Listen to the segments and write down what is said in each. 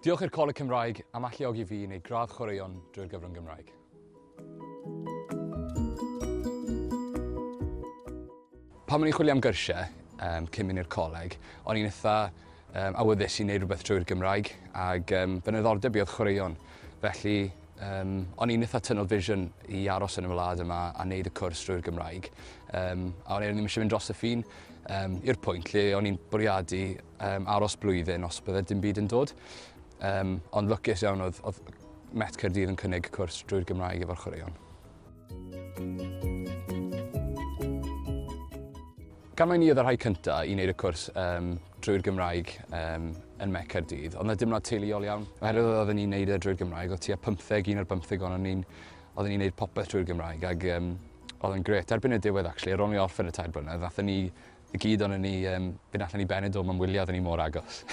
Diolch i'r Coleg Cymraeg am alluogi fi i wneud gradd chwaraeon drwy'r gyfrwng Gymraeg. Pan o'n i'n chwilio am gyrsiau um, cyn mynd i'r coleg, o'n i'n eitha um, awyddus i wneud rhywbeth drwy'r Gymraeg, ac um, fy niddordeb i oedd chwaraeon. Felly, um, o'n i'n eitha tunnel vision i aros yn y wlad yma a wneud y cwrs drwy'r Gymraeg. Um, a o'n i ddim eisiau mynd dros y ffin um, i'r pwynt lle o'n i'n bwriadu um, aros blwyddyn os bydde dim byd yn dod. Um, ond lwcus iawn oedd, oedd Met Caerdydd yn cynnig cwrs drwy'r Gymraeg efo'r chwaraeon. Gan mai ni oedd y rhai cyntaf i wneud y cwrs um, drwy'r Gymraeg um, yn Met Caerdydd, oedd yna dimlad teuluol iawn. Oherwydd oedden ni'n wneud e drwy'r Gymraeg, oedd tua 15, un ar bymtheg ohonon ni'n oedden ni'n wneud popeth drwy'r Gymraeg ac um, oedd yn gret. Erbyn y diwedd, actually, ar ôl ni orffen y tair blynedd, nathon ni i gyd ohonon ni um, fynd allan i Benidorm am wyliau, oedden ni mor agos.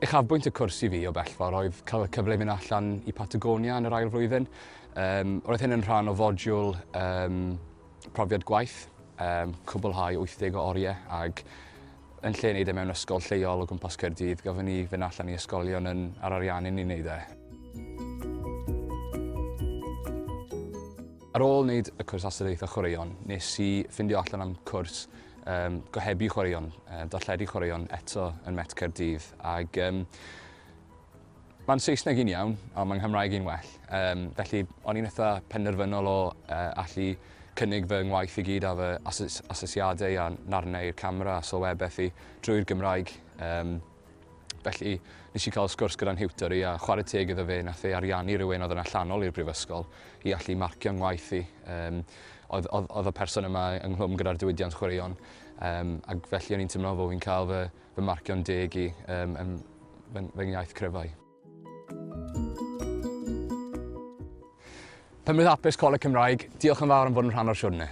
Uchafbwynt y cwrs i fi o bell ffordd oedd cael y cyfle i fynd allan i Patagonia yn yr ail flwyddyn. Um, roedd hyn yn rhan o fodiwl um, profiad gwaith, um, cwblhau 80 o oriau ac yn lle wneud e mewn ysgol lleol o gwmpas Caerdydd, gofyn ni fynd allan i ysgolion yn, ar Ariannin i wneud e. Ar ôl wneud y cwrs astudiaethau chwaraeon, nes i ffindio allan am cwrs um, gohebu chwaraeon, um, darlledu chwaraeon eto yn Met Caerdydd. Ac um, mae'n Saesneg i'n iawn, ond mae'n Nghymraeg i'n well. Um, felly, o'n i'n eitha penderfynol o uh, allu cynnig fy ngwaith i gyd a fy ases asesiadau a narnau i'r camera a sylwebaeth i drwy'r Gymraeg. Um, felly, nes i cael sgwrs gyda'n hiwtor i a chwarae teg iddo fe, nath ei ariannu rhywun oedd yn allanol i'r brifysgol i allu marcio ngwaith i. Um, oedd, oedd, oedd y person yma ynghlwm gyda'r diwydiant chwaraeon, um, ac felly o'n i'n teimlo fod fi'n cael fy, fy marcio'n deg i um, yn fy, fy iaith cryfau. Penblwydd hapus Coleg Cymraeg, diolch yn fawr am fod yn rhan o'r siwrne.